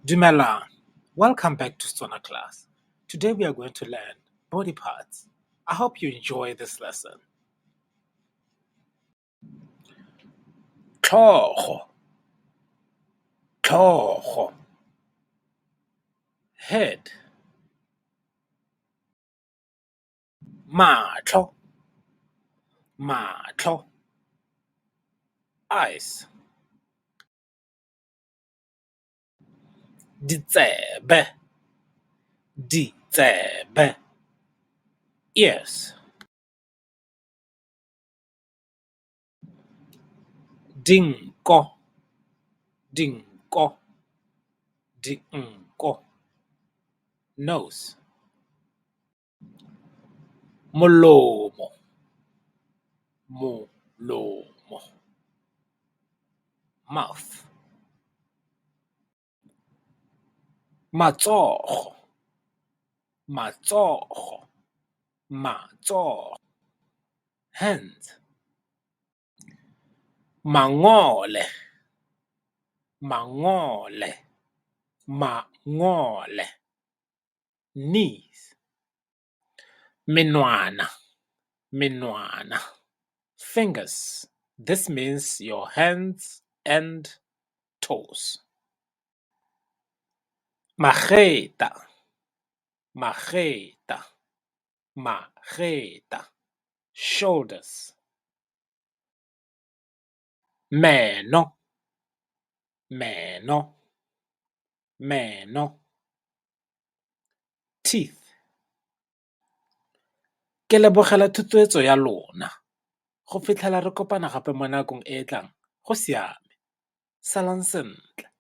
Dumelang, welcome back to Setswana class. Today we are going to learn body parts. I hope you enjoy this lesson. Tlhogo, tlhogo, head. Matlho, matlho, eyes. Ditsebe, ditsebe, ears. Dinko, dinko, dinko, nose. Molomo, molomo, mouth. Matsogo, matsogo, matsogo, hands. Mangole, mangole, mangole, knees. Menwana, menwana, fingers. This means your hands and toes. Magetla, magetla, magetla, shoulders. Meno, meno, meno, teeth. Ke lebogela thotloetso ya lona. Go fitlhela re kopana gape mo nakong e e tlang, go siame, salang sentle.